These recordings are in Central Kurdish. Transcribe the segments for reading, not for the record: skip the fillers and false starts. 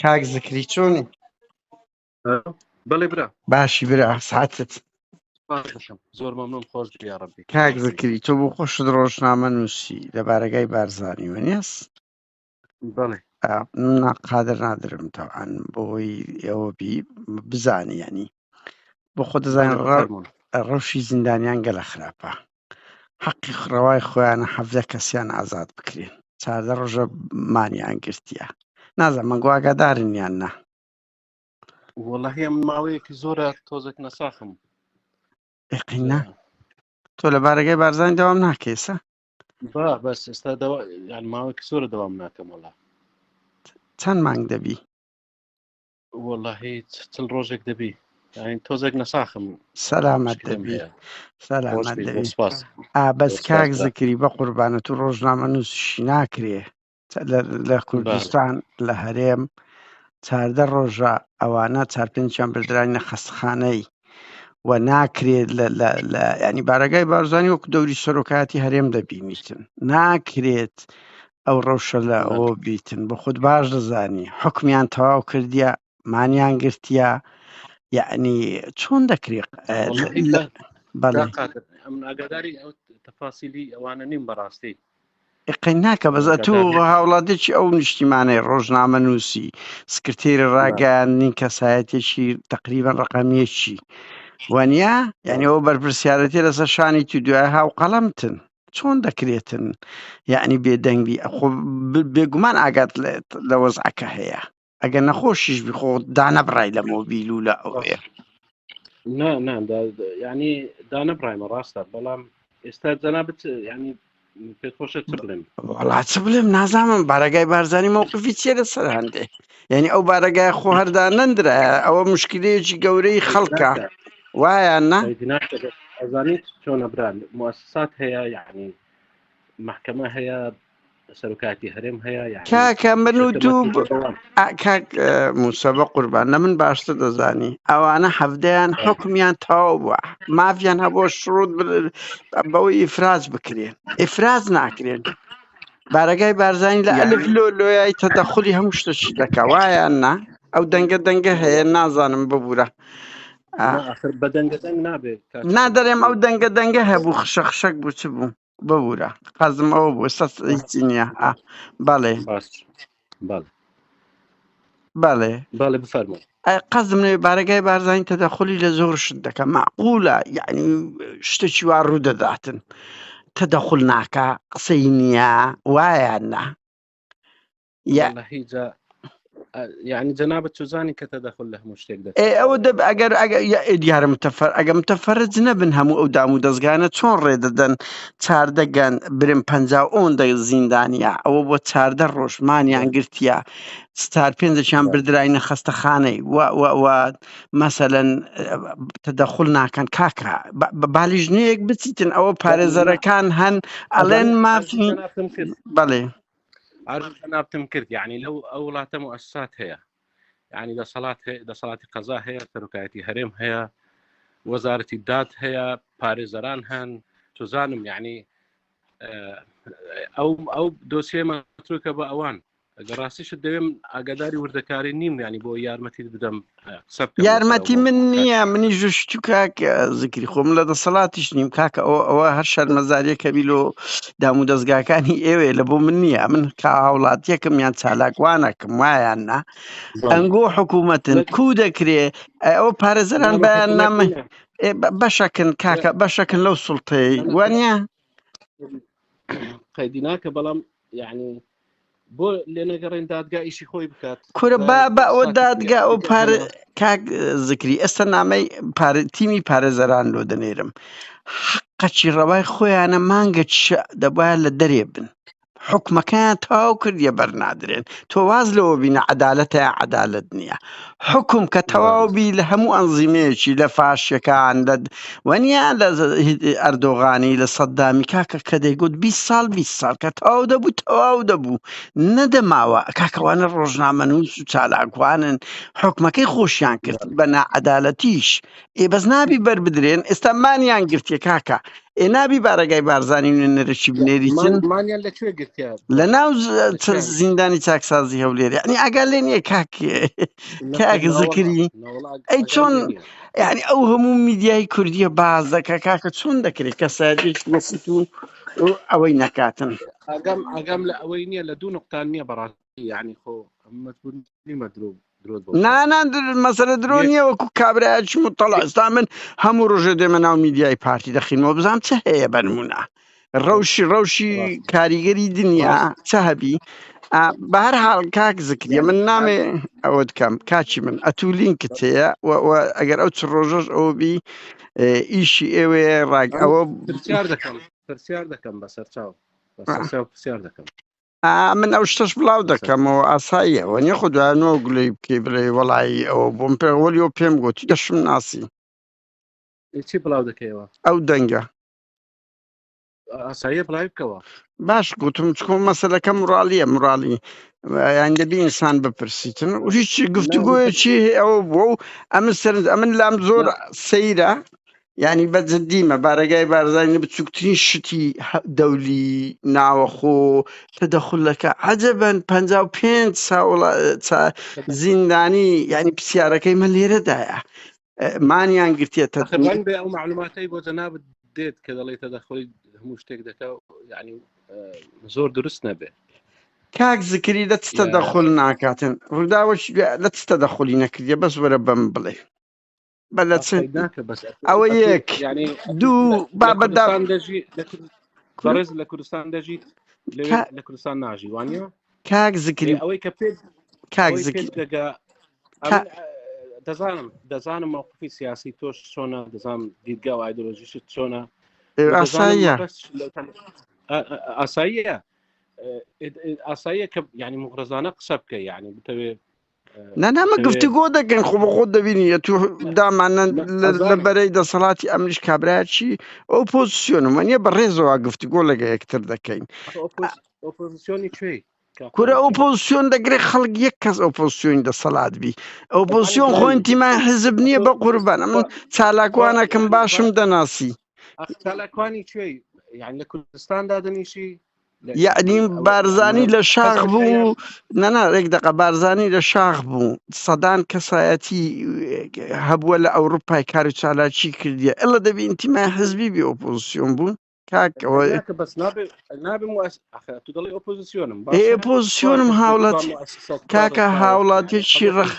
کاک زکری چۆنی؟ بەڵێ برا. باشی برا ساتت. باشم زۆر مەمنون خۆش بی یاڕەبی. کاک زکری تۆ بۆ خۆشت ڕۆژنامە نووسی لە بارەگای بارزانی وەنیەس؟ بەڵێ. نا قادر نادرم تەوان بۆی ئەوە بی بزانی ینی بۆ خۆ دەزانین بەڵێ بفەرموون. ڕەوشی زیندانیان گەلە خراپە حەقی ڕەوای خۆیانە 17 کەسیان ئازاد بکرێن 14 ڕۆژە مانیان گرتیە نازانم مەنگۆ ئاگادارن یان نا. وەڵاهی ئەمن ماوەیەکی زۆرە تۆزێک نەساخم. ئێقینا تۆ لە بارەگای بارزانی دەوام ناکەیسە؟ با بەس ئێستا دەوا یان ماوەیەکی زۆرە دەوام ناکەم وەڵا. چەند مانگ دەبی؟ وەڵاهی چل ڕۆژێک دەبی یانی تۆزێک نەساخم سەلامەت مشکلەم دەبی هەیە. خۆش سەلامەت بی زۆر دەبی سپاس ئا بەس زۆر سپاس کاک برا. زکری بە قوربانە تو ڕۆژنامە نووسشی ناکرێ لە بەڵێ کوردستان لە هەرێم 14 ڕۆژە ئەوانە چار پێنجیان بردرانە خەستخانەی و ناکرێت لە لە لە ینی بارەگای بارزانانی وەکو دەوری سەرۆکایەتی هەرێم دەبینیتن ناکرێت ئەو ڕەوشە لە بەڵێ ئەوە بیتن بە خۆت باش دەزانی حکمیان تەواو کردیە مانیان گرتیە یعنی چۆن دەکرێت واللهی لە کا بەڵێ کا قادر ئەمن ئاگاداری ئەو تەفاسیلی ئەوانە نیم بەڕاستی ئقی ناکە بەس ئەتوو ئاگادار نیم هاوڵاتێکی ئەو نیشتیمانەی ڕۆژنامە نووسی سکرتێری بەڵێ ڕاگەیاندنی کەسایەتێکی تقریبا ڕقەمیەکی وانە یعنی بەڵێ ئەو بەرپرسیارەتی لەسەر شانی تو دوای هاوقەڵەمتن چۆن دەکرێتن یعنی بێدەنگ بی خۆ بێگومان ئاگات لە وەزعەکە هەیە ئەگەر نەخۆشیش بی خۆ دانەبڕای لە مۆبیل و لە ئەوێ نا نا ینی دانەبڕایمە ڕاستە بەڵام ئێستا جەنابت ینی پێت خۆشە چ بڵێم وەڵا چ بڵێم نازانم بارەگای بارزانی مەوقفی چیە لەسەر هەندێ یعنی ئەو بارەگای خۆ هەردا نەندرایە ئەوە مشکلەیەکی گەورەی خەڵکە وایە نا ئەزانیت چۆنە برا موسسات هەیە یعنی محکمە هەیە سەرۆکاتی هەرێم هەیە یعنی کاکە من و ئیشەکە تو مەتروکە بەوان کاک موسە بە قوربان لە من باشتر دەزانی ئەوانە حەفدەیان حکمیان تەواو بووە مافیان هەبووە شروط بەوەی ئیفراز بکرێن ئیفراز ناکرێن بارەگای بارزانانی لە ئەلف یعنی لۆ لۆیای تەدەخلی هەموو شتەکی دەکا وایان نا ئەو دەنگە دەنگە هەیە نازانم ببوورە نا ئاخر بە دەنگە دەنگ نابێت کاک نا دەرێم ئەو یعنی دەنگە دەنگە هەبوو خشە خشەک بوو چ بوو ببوورە قەزم ئەوە بوو ئێستا هیچی نییە ئا، بەڵێ باش بەڵێ بەڵێ بەڵێ بفەرموو ئەی قەزم لێ بارەگای بارزانی تەدەخلی لە زۆر شت دەکە معقولە یعنی شتێکی وا ڕوو دەداتن تەدەخل ناکا قسەی نییە وایە نا یا واللهی جا یعنی جەنابت چزانی کە تەدەخل لە هەموو شتێک ئێ دەکات ئەوە دەب ئەگەر ئەگەر یا ئێ دیارە متەفەر ئەگە متەفەرج نەبن هەموو ئەو دام و دەزگانە چۆن ڕێ دەدەن چاردە گەن برم پەنجا و ئەوەندە زیندانیە ئەوە بۆ چاردە ڕۆژ مانیان گرتیە چار پێنجێکیان بردراینە خەستەخانەی و و و مەسەلەن تەدەخول ناکەن کاکە با لیژنەیەک بچیتن ئەوە پارێزەرەکان هەن ئەڵێن مافی بەڵێ عرض جەنابتم کرد یعنی لەو ئەو وڵاتە مؤسسات هەیە یعنی دەسەڵات هەیە دەسەڵاتی قەزا هەیە سەرۆکایەتی هەرێم هەیە وەزارەتی داد هەیە پارێزەران هەن تۆزانم یعنی ئەو ئەو دۆسیە مەتروکە بە ئەوان ئەگەر ڕاستیشت دەوێم ئاگاداری وردەکاری نیم ینی بۆ یارمەتیت بدەم قسە بکەم لەسەر ئەو یارمەتی من مەوزوعە کاک نییە منی ژشت و کاک زکری خۆم لە دەسەڵاتیش نیم کاکە ئەوە ئەوە هەر شەرمەزاریە کەبی لۆ دام و دەستگاکانی ئێوێ لە بۆ من نییە من کا هاوڵاتیەکم یان چالاکوانەکەم وایان نا بەڵێ ئەنگۆ حکوومەتن لە کو دەکرێ ئەی ئەوە پارێزەران نامە بەیان حکوومەت نامە نییە ئێ بەشەکن کاکە بەشەکن لەو سوڵتەی وانە قەیدی ناکە بەڵام یعنی بۆ لێنەگەڕێن دادگا ئیشی خۆی بکات کورە با دایە بە ئەوە ساکت دادگا ئەو پار بکەنەوە کاک زکری ئێستا نامەی پار تیمی پارێزەران لۆ دەنێرم حەقەکی ڕەوای خۆیانە مانگە چ دەبایە لە دەرێ بن حکومەکەیان تەواو کردیە بەرنادرێن تۆ واز لەوە بینە عەدالەتە یا عەدالەت نییە حکوم کە تەواو بی لە هەموو ئەنزیمەیەکی لە فاشیەکان لە وەنیا لە ئەردۆغانی لە سەددامی کاکە کە دەیگوت 20 ساڵ 20 ساڵ کە تەواو دەبوو تەواو دەبوو نەدەماوە کاکەوانە ڕۆژنامەنووس و چالاکوانن حکومەکەی خۆشیان کرد بە ناعەدالەتیش ئێ بەس نابی بەر بدرێن ئێستا مانیان گرتیە کاکە. ئێ نابی بارەگای بارزانی نوێنەرەکی بنێریتن مانیان لە کوێ گرتیا لە ناو زیندانی چاکسازی هەولێر یعنی ئاگا لێ نییە کاک کاک زکری ئەی چۆن یعنی ئەو هەموو میدیای کوردیە باز دەکە کاکە چۆن دەکرێت کەسایەتێکی وەکو تو ئەوەی نەکاتن ئاگام ئاگام لە ئەوەی نییە لە دوو نقطان نییە بەڕاستی یعنی خۆ مەجبور نیمە درۆ درۆت بۆ نا نا مەسەلە درۆ نییە وەکو کابرایەکی مطلع ئێستا من هەموو ڕۆژێ دێمە ناو میدیای پارتی دەخینەوە بزانام چه هەیە بەنمونە ڕەوشی ڕەوشی کاریگەری دنیا چه هەبی بە هەر حاڵ کاک زکریە من نامێ ئەوە بکەم کاچی من ئەتوو لینکت هەیە ئەگەر ئەو چ ڕۆژەش ئەوە بی ئیشی ئێوەیە ڕاگ ئەوە پرسیار دەکەم پرسیار دەکەم بەسەر چاو بەسەر چاو پرسیار دەکەم من ئەو شتەش بڵاو دەکەمەوە ئاساییە وە نیە خۆ دوایەوە گلەی بکەی بڵێ وەڵایی ئەوە بۆم پێ وەلیەوە پێم گوتی دەشم ناسی چی بڵاو دەکەیەوە ئەو دەنگە ئاساییە بڵاوی بکەوە باش گوتم چکۆ مەسەلەکە مڕالیە مڕالی یان دەبی ئینسان بپرسیتن و هیچ گفتوگۆیەکی ئەوە بووە و ئەمن سەرنج ئەمن لام زۆر سەیرە یانی بە جدیمە بارەگای بارزانی لە بچووکترین شتی دەولی ناوەخۆ تەدەخولەکە عەجەبەن 55 ساوڵە زیندانی یعنی پرسیارەکەی من لێرەدایە مانیان گرتیە ڕەنگ بێ ئەو معلوماتەی بۆ جەنابت دێت کە دەڵێ تەدەخۆی هەموو شتێک دەکا یعنی زۆر دروست نەبێ کاک زکری لە چ تەدەخول ناکاتن ڕووداوەش لە چ تەدەخولی نەکردیە بەس وەرە بەم بڵێ بە لە چ ئەوە یەک دوو بابەتدا بەڕێز لە کوردستان دەژیت لە کوردستان ناژی وانە کاک زکری ئەوەی کە پێ کاک زکری دەگا دەزانم دەزانم موقفی سیاسی تۆش چۆنە دەزانم دیدگا و ئایدۆلۆژیشت چۆنە ئاساییە ئاساییە ئاساییە کە ینی مغرەزانە قسە بکە یعنی بتەوێ نانا مە گفتوگۆ دەکەین خۆ بە خۆت دەبینی تو دامانە لە بەرەی دەسەڵاتی ئەمریش کابراچی ئەو پۆزیسیۆنم وە بە ڕێزەوە گفتوگۆ لەگە یەکتر دەکەین ئۆپۆزیسیۆنی کوێی کورە ئۆپۆزیسیۆن دەگرێت خەڵک یەک کەس ئۆپۆزیسیۆنی دەسەڵات بی ئۆپۆزیسیۆن خۆ ئینتیمای حزب نییە بە قوربان من چالاکوانەکەم باشم دەناسی چالاکوانی کوێی یان لە کوردستان دادەنیشی یەعنی بارزانی لە شاخ بوو نەنا ڕێک دەقە بارزانی لە شاخ بوو سەدان کەسایەتی هەبووە لە ئەوروپای کار و چالاکی کردیە ئەلە دەبی ئینتیمای حزبی بی ئۆپۆزیسیۆن بوون کاکەوە ئۆپۆزیسیۆنم هاوڵات کاکە هاوڵاتێکی ڕخ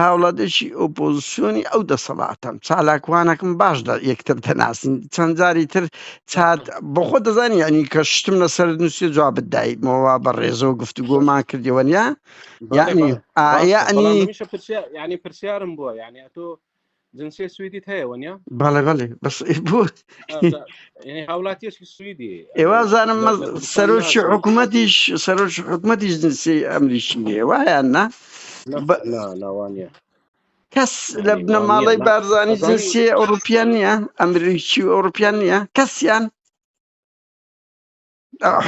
هاوڵاتێکی ئۆپۆزیسیۆنی ئەو دەسەڵاتەم چالاکوانەکەم باش دە یەکتر دەناسین چەند جاری تر چات بەخۆ دەزانی یعنی کە شتم لەسەر نووسێ جوابت دایمەوە بە ڕێزەوە گفتوگۆمان کردیەوە نیە یعنی یعنی ینی پرسیارم بووە یعنی تۆ جنسیە سویدیت هەیە وەنیە؟ بەڵێ بەڵێ بەس بۆ هاوڵاتیەکی سویدی ئێوە زانم سەرۆکی حکوومەتیش سەرۆکی حکوومەتیش جنسی ئەمریکی هەیە وایان نا ناوانە کەس لە بنەماڵەی بارزانی جنسی ئەوروپیان نییە ئەمریکی و ئەوروپیان نییە کەسیان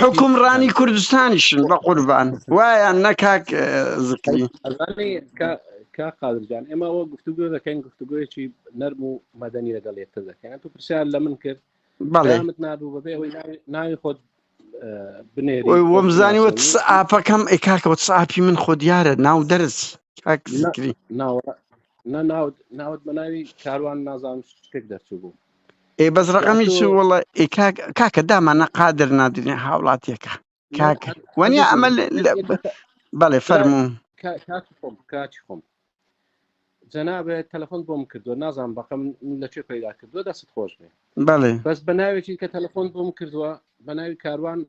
حکومڕانی کوردستانیشن بە قوربان وایان نەکاک زکری کا قادرجان ئێمە ئەوە گفتوگۆ دەکەین گفتوگۆیەکی نەرم و مەدەنی لەگەڵ یەکتر دەکەین تو پرسیار لە من کرد بەڵێ نابوو بەبێ ئەوەی ناوی خۆت بنێری وەمزانی وە ئاپەکەم ئەی کاکە وە ئاپی من خۆ دیارە ناو دەرس کاک زکری ناوت بە ناوی کاروان نازانم شتێک دەرچوو بوو ئێ بەس ڕقمی چ وڵە ئێ کاکە دامانە قادر نادرێن هاوڵاتیەکە کاکە وەنیە ئەمە بەڵێ فەرموو کاتی خۆم کاتی خۆم جەنابێ تەلەفۆن بۆم کردووە نازانم بەقم لە کوێ پەیدا کردووە دەست خۆش بێ بەڵێ بەس بە ناوێکی کە تەلەفۆن بۆم کردووە بە ناوی کاروان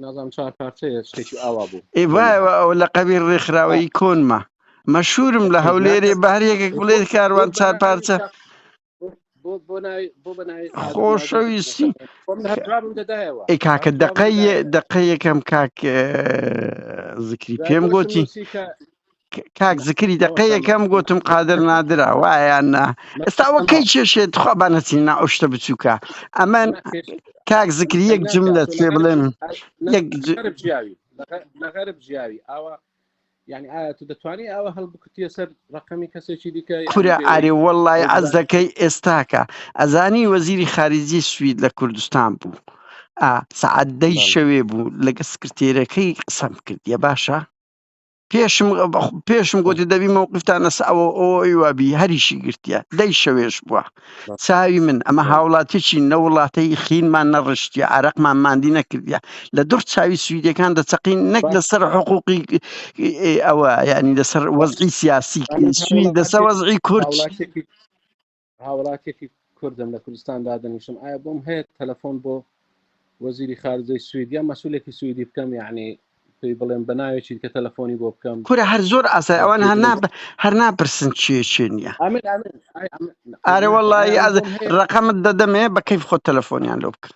نازانم چوار پارچەیە شتێکی ئاوا بوو ئێ وایە ئەو لە قەبی ڕێکخراوەی کۆنمە مەشهورم لە هەولێرێ بە هەر یەکێک بڵێت کاروان چار پارچە خۆشەویستی ئەی کاکە دقەی دقە یەکەم کاک زکری پێم گوتی کاک زکری دقە یەکەم گوتم قادر نادرا وایان نا ئێستا ئەوە کەی کێشێت خوا با نەچین نا ئەو شتە بچووکە ئەمن کاک زکری یەک جملە پێ بڵێم یەک لە غەرب ژیاوی ئاوا. یعنی ئایا تو دەتوانی ئاوە هەڵبکوتیە سەر ڕقەمی کەسێکی دیکە کورە ئارێ وەڵی عەز دەکەی ئێستاکە ئەزانی وەزیری خارجی سوید لە کوردستان بوو ئا سەعات دەی شەوێ بوو لەگە سکرتێرەکەی قسەم کردیە باشە پێشم پێشم گوتی دەبی مەوقفتان لەسە ئەوە ئەوی وابی هەریشی گرتیە دەی شەوێش بووە چاوی من ئەمە هاوڵاتیی نە وڵاتەی خینمان نەڕشتیە عرەقمان مادی نەکردە لە دوڕ چاوی سویدەکان دەچەقین نەک لەسەر حقوقی ئەوە یعنی لەسەر وەزعی سیاسی سوید لەسەر وەزعی کورد هاوڵاتیەکی کوردم لە کوردستان دادەنیشم ئایا بۆم هەیە تەلەفۆن بۆ وەزیری خارجەی سوید یا مەسولێکی سویدی بکەم یعنی پێی بڵێم بە ناوێکی کە تەلەفۆنی بۆ بکەم کورە هەر زۆر ئاسای ئەوان هەر نا هەر ناپرسن چیە چێ نییە ئەمن ئەمن ئای ئەمن ئارە وەڵی ئەز ڕقەمت دەدەمێ بە کەیف خۆت تەلەفۆنیان لۆ بکە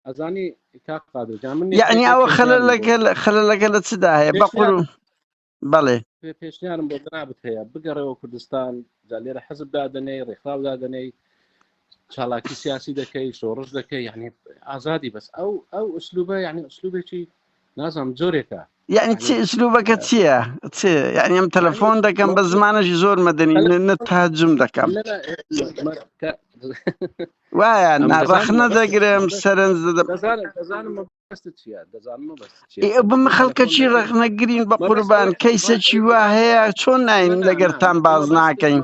ئەزانی کاک قادر جان من یعنی ئەوە خەلەلەکە خەلەلەکە لە چدا هەیە بە قور بەڵێ پێشنیارم بۆ جەنابت هەیە بگەڕێەوە کوردستان جا لێرە حەزب دادەنێی ڕێکخراو دادەنێی چالاکی سیاسی دەکەی شۆڕش دەکەی یعنی ئازادی بەس ئەو ئەو ئوسلوبە یعنی ئوسلوبێکی نازانم جۆرێکە یعنی چی ئوسلوبەکە چییە چ یعنی ئەم تەلەفۆن دەکەم بە زمانەشی زۆر مەدەنی نە تاجم دەکەم وایە ناڕەخنە دەگرم سەرنج دەدەم بم خەڵکەچی ڕەخنەگرین بە قوربان کەیسەکی وا هەیە چۆن ناین لەگەرتان باز ناکەین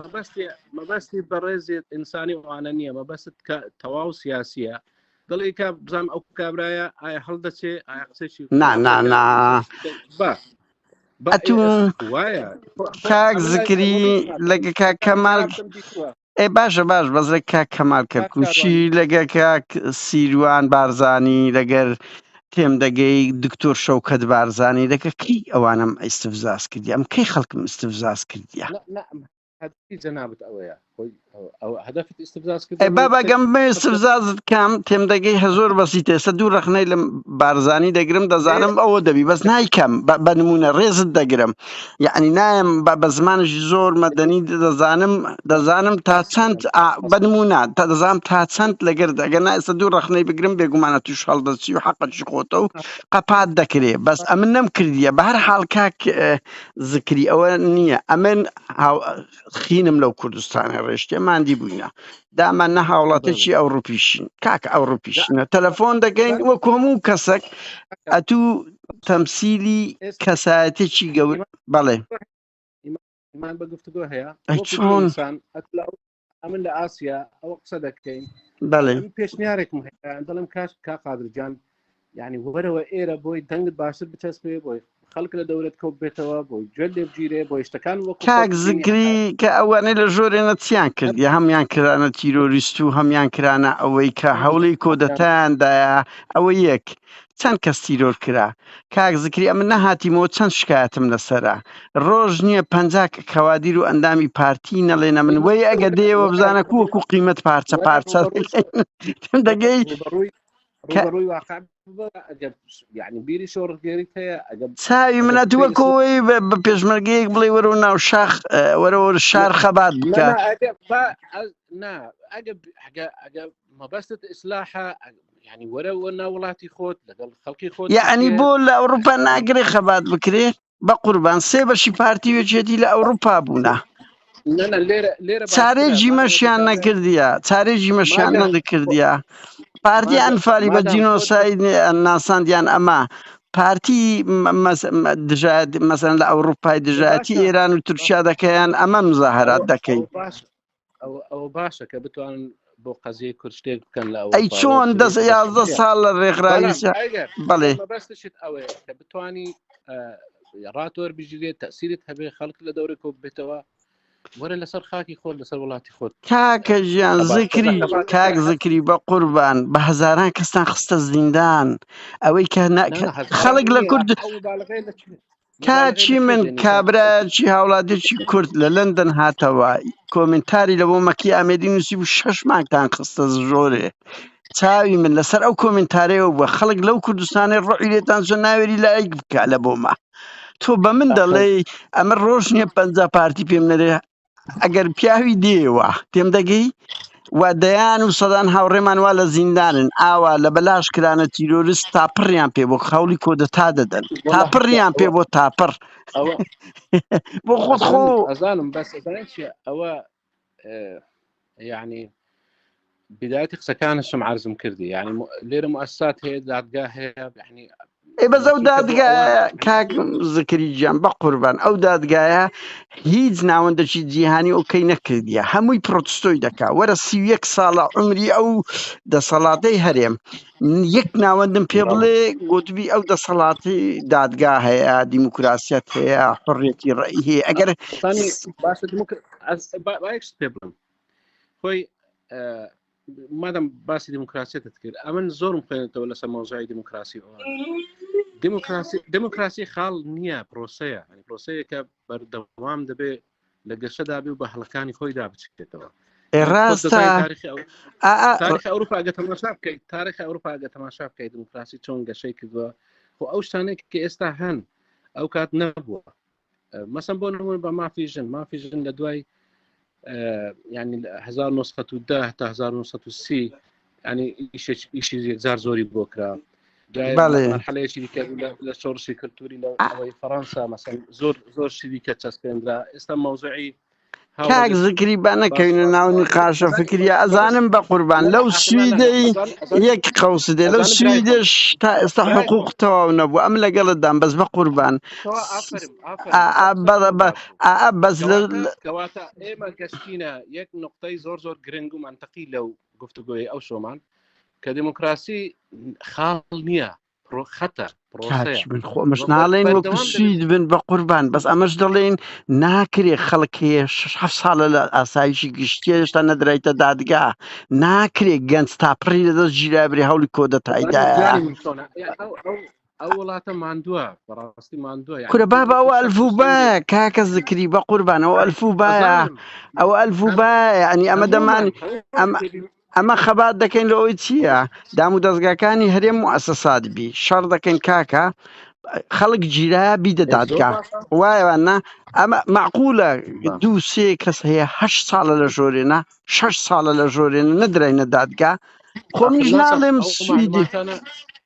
مەبەستی بەڕێزێت ئینسانی وانە نییە مەبەست کە تەواو سیاسیە دەڵێ کا بزانم ئەو کابرایە ئایا هەڵدەچێ ئایا قسەی نا نا نا ئەتوو کاک زکری لەگە کاک کەمال ئێ باشە باش بەس لە کاک کەمال کەرکوکی لەگە کاک سیروان بارزانی لەگەر تێم دەگەی دکتۆر شەوکەت بارزانی لەگە کەی ئەوانم ئیستفزاز کردی ئەم کەی خەڵکم ئیستفزاز کردیە هەدەفی جەنابت ئەوەیە خۆی ئەو هەدەفت ئیستفزاز ئێ کردن بابا گەم بمەوێ ئیستفزازت کەم تێم دەگەی هە زۆر بەسیتە ئێستا دوو ڕەخنەی لە بارزانی دەگرم دەزانم ئەوە دەبی بەس نایکەم بە نمونە ڕێزت دەگرم یعنی نایم بە زمانێکی زۆر مەدەنی دەزانم دەزانم تا چەند بە نمونە تا دەزانم تا چەند لەگەر ئەگەر نا ئێستا دوو ڕەخنەی بگرم بێگومانە توش هەڵدەچی و حەقەکی خۆتە و قەپات دەکرێ بەس ئەمن نەم کردیە بە هەر حاڵ کاک زکری ئەوە نییە ئەمن خینم لەو کوردستانە ڕێشتێ مادی بووینە دامان نە هاوڵاتێکی ئەوروپیشین کاک ئەوروپیشینە تەلەفۆن دەکەین وەکو هەموو کەسێک ئەتوو تەمسیلی کەسایەتێکی گەور بەڵێ ئیمان بە گفتوگۆ هەیە ئەی چۆن؟ ئەمن لە ئاسیا ئەوە قسە دەکەین بەڵێ من پێشنیارێکم هەیە دەڵم کاش کا قادر جان یعنی وەرەوە ئێرە بۆی دەنگت باشتر بچەسپێ بۆی خەڵک لە دەورەت کۆ بێتەوە بۆی گوێ لێ بگیرێ بۆی شتەکان وەکو کاک خۆت بینی زکری کە ئەوانەی لە ژۆرێنە چیان کردی هەمیان کرانە تیرۆریست و هەمیان کرانە ئەوەی کە هەوڵی کۆدەتایان دایە ئەوە یەک چەند کەس تیرۆر کرا کاک زکری ئەمن نەهاتیمەوە چەند شکایەتم لەسەرە ڕۆژ نییە 50 کەوادیر و ئەندامی پارتی نەڵێنە من وەی ئەگە دێەوە بزانە کو وەکو قیمەت پارچە پارچە دەگەی کە ڕووی واقع ئەگەر یعنی بیری شۆڕشگێریت هەیە ئەگەر چاوی منە ئەگەر وەکو ئەوەی بە پێشمەرگەیەک بڵێ وەرەوە ناو شاخ وەرەوە شار خەبات بکە نا ئەگە ئەگە ئەگە مەبەستت ئیسلاحە یعنی وەرەوە ناو وڵاتی خۆت لەگەڵ خەڵکی خۆت یعنی بژیێ. بۆ لە ئەوروپا ناگرێ خەبات بکرێ بە قوربان سێ بەشی پارتی و یەکێتی لە ئەوروپا بوونە نا نا لێرە لێرە چارێ باشترە مادام جیمەشیان ئەتوو کابرای نەکردیە چارێ جیمەشیان مادام نەکردیە پارتی مادام ئەنفالی بە مادام خۆت جینۆساید ناساندیان ئەمە پارتی دژایەتی مەسەن لە ئەوروپای دژایەتی باشە ئێران و تورکیا دەکەیان ئەمە مزاهرات ئەوە دەکەین ئەوە باش ئەوە ئەوە باشە کە بتوانن بۆ قەزیەی کورد شتێک بکەن لە ئەی ئەوروپا چۆن وە دەست گرنگ 11 بەشترە ساڵ لە ڕێکخراوی بەڵام سیا- ئەگەر بەڵێ ئەگەر مەبەستشت ئەوەیە کە بتانی ڕاتۆر بژیرێت تەسیرت هەبێ خەڵک لە دەورە کۆ بێتەوە وەرە لەسەر خاکی خۆت لەسەر وڵاتی خۆت کاکە ژیان خەبات زکری خەبات کاک زکری بە قوربان بە هەزاران کەستان خستە زیندان ئەوەی کە نا نا هەزاران خەڵک لە نییە کورد ئەو مبالغەیە لە کوێ مبالغەیە کاچی لە کوێ من دێنی کاک کابرایەکی هاوڵاتیی کورد لە لەندەن هاتەوە کۆمنتاری لە بۆ مەکی ئامێدی نووسی بوو شەش مانگتان خستە ژۆرێ چاوی من لەسەر ئەو کۆمنتارەیەوە بووە خەڵک لەو کوردستانەی ڕۆحی لێتان چۆن ناوێری لایک بکە لە بۆمە تۆ بە من ئاخر دەڵێی ئەمە ڕۆژ نییە 50 پارتی پێم نەرێ ئەگەر پیاوی دێوە تێم دەگەی؟ و دەیان و سەدان هاوڕێمان وا لە زیندانن ئاوا لە بەلاش کرانە تیرۆریست تاپڕیان پێ بۆ خەوڵی کۆدەتا دەدەن والله تاپڕیان پێ ئەوە بۆ تاپڕ ئەوە بۆ خۆت خۆ ئەزانم ئەزانم بەس ئەزانین چیە ئەوە یعنی بدایەتی قسەکانشم عرضم کردی یعنی لێرە مؤسسات هەیە دادگا هەیە یعنی ئێ بەس ئەو چونکە بۆ ئەوان دادگایە کاک زکری گیان بە قوربان ئەو دادگایە هیچ ناوەندێکی جیهانی ئۆکەی نەکردیە هەمووی پرۆتستۆی دەکا وەرە 31 ساڵە عمری ئەو دەسەڵاتەی هەرێم یەک ناوەندم پێ بڵێ گوتبی ئەو دەسەڵاتی دادگا هەیە دیموکراسیەت هەیە حڕێتی ڕئی هەیە ئەگەر باشە پێ بڵم خۆی مادەم باسی دیموکراسیەتت کرد ئەمن زۆرم خوێنێتەوە لەسەر مەوزوعی دیموکراسی ئەوان دیموکراسی دیموکراسی خاڵ نییە پرۆسەیە ینی پرۆسەیەکە بەردەوام دەبێ لە گەشەدا بێ و بە هەڵەکانی خۆیدا بچێتەوە ڕاستە تاریخ ئەوروپا گە تەماشا بکەیت تاریخ ئەوروپا گە تەماشا بکەیت دیموکراسی چۆن گەشەی کردووە خۆ ئەو شتانێک کە ئێستا هەن ئەو کات نەبووە مەسم بۆ نمونە بە مافی ژن مافی ژن لە دوای ینی 1910 تا 1930 ینی ئیشی یەکجار زۆری بۆ کرا مرحلەیەکی دیکە لە شۆڕشی کللتوری لە ئەوەی فەڕەنسا مەسەن زۆر زۆر شتی کە چەسپێنرا ئێستا مەوزوعی کاک زکری با نەکەوینە ناو نیقاشە فکریە ئەزانم بە قوربان لەو سویدەی یەک قەوس دێ لەو سویدش تا ئێستا حقوق تەواو نەبوو ئەم لەگەڵتدام بەس بە قوربان بەس کەواتە ئێمە گەشتینە یەک نقطەی زۆر زۆر گرنگ و منطقی لەو گفتوگۆی ئەو شۆمان کە دیموکراسی خاڵ نییە خەتە کاکی من خۆ ئەمەش ناڵێن وەکو سوید بن بە قوربان بەس ئەمەش دەڵێن ناکرێ خەڵک هەیە شش حەفت ساڵە لە ئاسایشی گشتیە هێشتا نەدرایتە دادگا ناکرێ گەنج تا پڕی لەدەست گیرا برێ هەوڵی کۆدەتایدایە ئەو وڵاتە ماندووە بەڕاستی ماندووە کورە بابا ئەوە ئەلفوبایە کاکە زکری بە قوربان ئەوە ئەلفوبایە ئەوە ئەلفوبایە یعنی ئەمە دەمان ئەمە ئەمە خەبات دەکەین لە ئەوی چییە دام و دەستگاکانی هەرێم و ئەسەسات بی شەڕ دەکەین کاکە خەڵک گیرا بیدە دادگا وایە نا ئەمە معقولە دوو سێ کەس هەیە هە ساڵە لە ژۆرێنە شش ساڵە لە ژۆرێنە نەدراینە دادگا خۆ منیش ناڵێم سویدی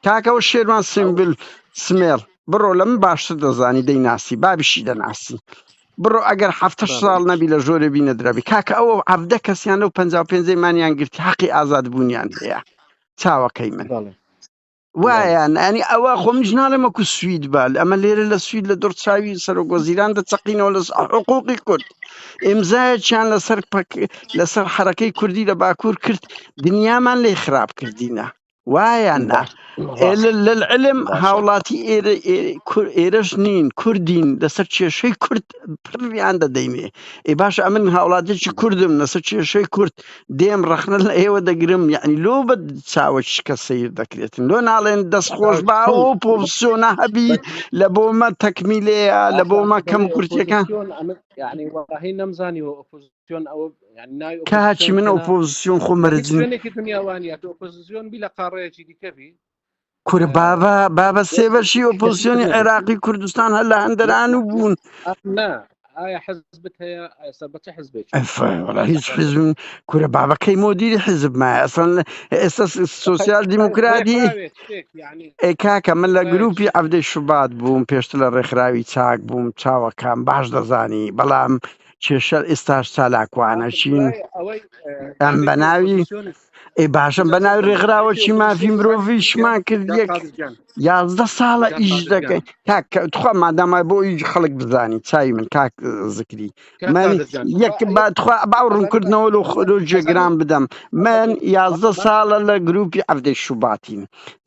کاکەەوە شێروان سمبل سمێڵ بڕۆ لە من باشتر دەزانی دەیناسی بابیشی دەناسی بڕۆ ئەگەر حەفتە ساڵ نەبی لە ژۆرێ بی نەدرابی کاکە ئەوە حەڤدە کەسیان لەو پەنجا و پێنجەی مانیان گرتی حەقی ئازاد بوونیان هەیە چاوەکەی من وایان ئەنی ئەوە خۆ منیش ناڵێم وەکو سوید بال ئەمە لێرە لە سوید لە دڕچاوی سەرۆک وەزیران دەچەقینەوە لە حقوقی کورد ئیمزایەکیان لەسەر لەسەر حرەکەی کوردی لە باکوور کرد دنیامان لێ خراپ کردینە وایە نا للعلم هاوڵاتی ئێرە ئێرەش نین کوردین لەسەر کێشەی کورد پڕیان دەدەینێ ئێ باش ئەمن هاوڵاتێکی کوردم لەسەر کێشەی کورد دێم ڕەخنە لە ئێوە دەگرم یعنی لۆ بە چاوە شکە سیر دەکرێتن لۆ ناڵێن دەست خۆش با ئەو پۆزسیۆنە هەبی لە بۆمە تەکمیلەیە لە بۆمە کەم کورتەکان یعنی وەڵاهی نەمزانیوە ئۆپۆزیسیۆن ئەوە یعنی ناوی کاچی ئۆپۆزیسیۆن من تێنا ئۆپۆزیسیۆن خۆ لە هیچ مەرجن شوێنێکی دنیا وانە تۆ ئۆپۆزیسیۆن بی لە قاڕەیەکی دیکە بی کورە بابا بابە سێ بەشی ئۆپۆزیسیۆنی نەبێت عێراقی کوردستان هەر لە نا هەندەران نا و بوون نا ئایا حزبت هەیە ئێستا بە چ حزبێکی ئەفە وەڵا هیچ حزب کورە بابەکەی مۆدیری حزب مایە ئەسڵەن ئێستا سۆسیال دیموکراتی ڕێکخراوێک شتێک یعنی ئێ کاکە من لە ڕێکخراوێک گروپی شتێک عەبدەی شوبات بووم پێشتر لە ڕێکخراوی چاک بووم چاوەکان باش دەزانی بەڵام کێشە ئێستاش چالاکوانە ئاخر چین برای ئەوەی ئەم تەعریفی بەناوی ئۆپۆزیسیۆن ئێ باشم بە ئیجازە ناوی بدەم تەعریفی ڕێکخراوەکی مافی ئۆپۆزیسیۆن زانی چییە مرۆڤیشمان کرد کاک یەک قادر گیان 11 ساڵە کاک ئیش قادر گیان دەکەین کاک تخوا ماداما بۆ ئیش خەڵک بزانی چاوی من کاک زکری کاک من قادر جان یەک تخوا با یەک تخوا باو ئەزانی با ڕوونکردنەوە لۆ لۆ ئەزانی جێگران بدەم من ئەزانی 11 با ساڵە لە گروپی عەفدەی شوباتین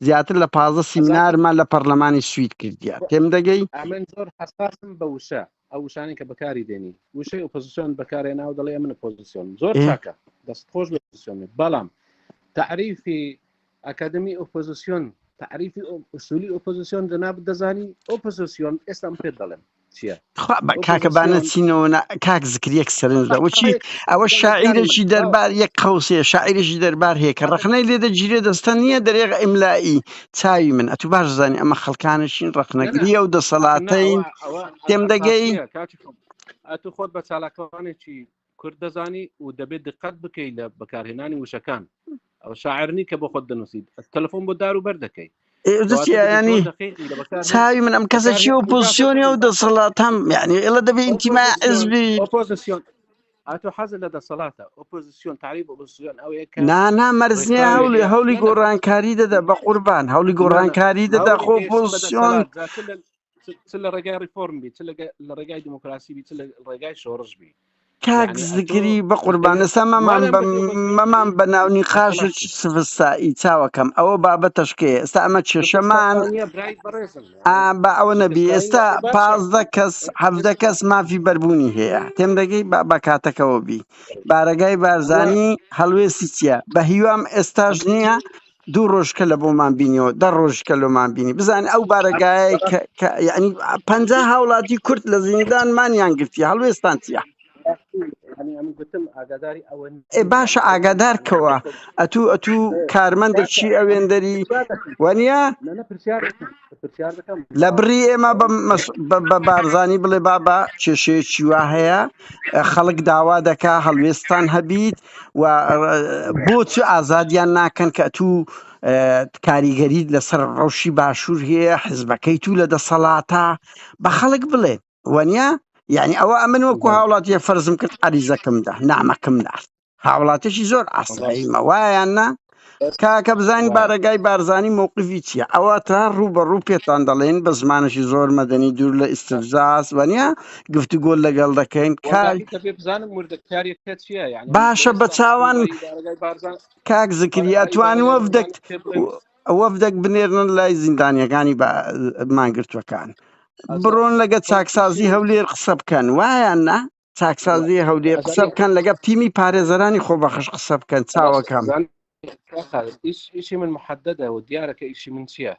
زیاتر لە 15 ئەزانی سیمینارمان لە پەرلەمانی سوید کردیە تێم دەگەی ئەمن زۆر حەساسم بە وشە ئەو وشانەی کە بەکاری دێنی وشەی ئۆپۆزیسیۆن بەکارێنا و دەڵێ من ئۆپۆزیسیۆن زۆر چاکە دەست خۆش بە ئۆپۆزیسیۆن بەڵام تعریفی ئەکادمی ئۆپۆزیسیۆن تعریفی ئوسولی ئۆپۆزیسیۆن جەناب دەزانی ئۆپۆزیسیۆن ئێستا من پێت دەڵێم چییە کاکە با نەچینەوە کاک زکر یەک سەرنج لە وەچی ئەوە شاعیرێکی دەربار یەک قەوسێ شاعیرێکی دەربار هەیە کە ڕخنەی لێ دەگیرێ دەستە نییە دەرێغ ئیملائی چاوی من ئەتو باش زانی ئەمە خەڵکانێکین ڕخنەگریە و دەسەڵاتین تێم دەگەی ئەتو خۆت بە چالاکوانێکی کورد دەزانی و دەبێت دقت بکەیت لە بەکارهێنانی وشەکان ئەو شاعرنی کە بۆ خۆت دەنووسیت تەلەفۆن بۆ دار و بەر دەکەی ینی چاوی من ئەم کەسە چی ئۆپۆزیسیۆنی و دەسەڵات هەم یعنی ئێڵە دەبێ ئینتیما حزبی ئۆپۆزیسیۆن ئەتۆ حەزت لە دەسەڵاتە ئۆپۆزیسیۆن تعریف ئۆپۆزیسیۆن ئەوەیە کە نا نا مەرزنیە ڕێکخراوێک هەوڵی هەیە هەوڵی نا نا گۆڕانکاری دەدا بە قوربان هەوڵی نا نا گۆڕانکاری دەدا هەوڵی خۆ گەیشتن بە پۆزیسیۆن دەسەڵات جا چ لە چ لە ڕێگای ڕیفۆرم بی چ لە ڕێگای دیموکراسی بی چ لە ڕێگای شۆڕش بی کاک یعنی ئەتۆ زگری بە قوربان دەتەوێت ئێستا مەمان وانە بە بەتۆ بە مەمان بە ناونیقاش و دەسەڵات بی سفستایی چاوەکەم ئەوە بابەتەشکەیە ئێستا ئەمە کێشەمان سفستانیە برای بەڕێزم ئا یعنی با ئەوە نەبی سفستانی ئێستا باشە 15 کەس 17 کەس مافی بەربوونی هەیە تێم دەگەی با بە کاتەکەوە بی بارەگای ئەوە بارزانی هەڵوێستی چییە؟ بە هیوام ئێستاش نییە دوو ڕۆژکە لە بۆمان بینیەوە دە ڕۆژکە لۆمان بینی بزانین ئەو بارەگایە کە کە یعنی 50 هاوڵاتی کورد لە زیندان مانیان گرتی هەڵوێستان چییە؟ یعنی ئەم گوتم ئاگاداری ئەوە ئێ نیم باشە یعنی ئەوە ئاگادار یعنی کەوە ئەتوو ئەتوو کاکە کارمەندێکی ئەم ئەوێندەری پرسیار دەکەم وەنیە؟ نە نە پرسیار دەکەم پرسیار دەکەم لە بڕی ئێمە ئەوە بە بارزانی بڵێ بابا کێشەیەکی وا هەیە خەڵک داوا دەکا هەڵوێستان هەبیت و بۆچ ئازادیان ناکەن کە تو کاریگەریت لەسەر ڕەوشی باشوور هەیە حزبەکەی تو لە دەسەڵاتە بە خەڵک بڵێ وەنیە یعنی ئەوە ئەمن وەکو هاوڵاتیە فەرزم کرد عریزەکەمدا نامەکەم نارد هاوڵاتێکی زۆر ئاساییمە وایان نا کاکە بزانین بارەگای بارزانی مووقفی چییە ئەوە تا ڕوو بە ڕوو پێتان دەڵێن بە زمانێکی زۆر مەدەنی دوور لە ئیستفزاز وانە گفتوگۆ لەگەڵ دەکەین کاک بزانم وردەکاریەکە چییە یعنی باشە بە چاوان کاک زکری ئەتوان وەفدێک وەفدێک بنێرن لای زیندانیەکانی مانگرتوەکان بڕۆن لەگە چاکسازی هەولێر قسە بکەن وایان نا چاکسازی هەولێر قسە بکەن لەگەڵ تیمی پارێزەرانی خۆبەخش قسە بکەن چاوەکەم ئیشی من محددە و دیارە کە ئیشی من چییە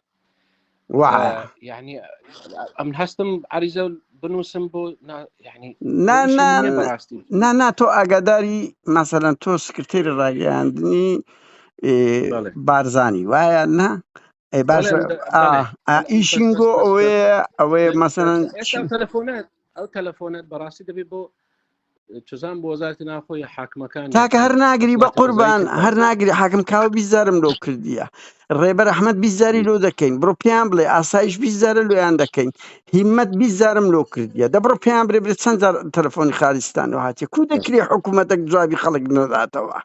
یعنی ئەم هەستم عریزە بنووسم بۆ یعنی نا نا نا نا تۆ ئاگاداری مەسەلەن تۆ سکرتێری ڕاگەیاندنی بارزانی وایە نا ئەی باشە ئیشینگۆ ئەوەیە ئەوەیە مەسەلەن تەلەفۆنات ئەو تەلەفۆنەت بەڕاستی دەبێت بۆ چزان بۆ وەزارتی ناخۆی حاکمەکان تاکە هەر ناگری بە قوربان هەر ناگری حاکم کاوە بیزارم لۆ کردیە ڕێبەر ئەحمد بیزاری لۆ دەکەین بڕۆ پێیان بڵێ ئاسایش بیزارە لۆیان دەکەین هیمەت بیزارم لۆ کردیە دە بڕۆ پێیان برێ برێ چەند جار تەلەفۆنی خالیستان و هاتیە کو دەکرێ حکوومەتێک جوابی خەڵک نەداتەوە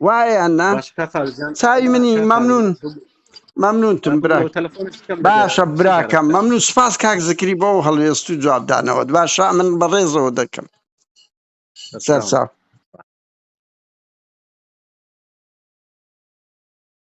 وایە یان نا چاوی منی مەمنون مەمنونتم برا باشە براکەم مەمنون سپاس کاک زکری بۆ هەڵوێست و جوابدانەوەت باشە من بەڕێزەوە دەکەم سەرچاو.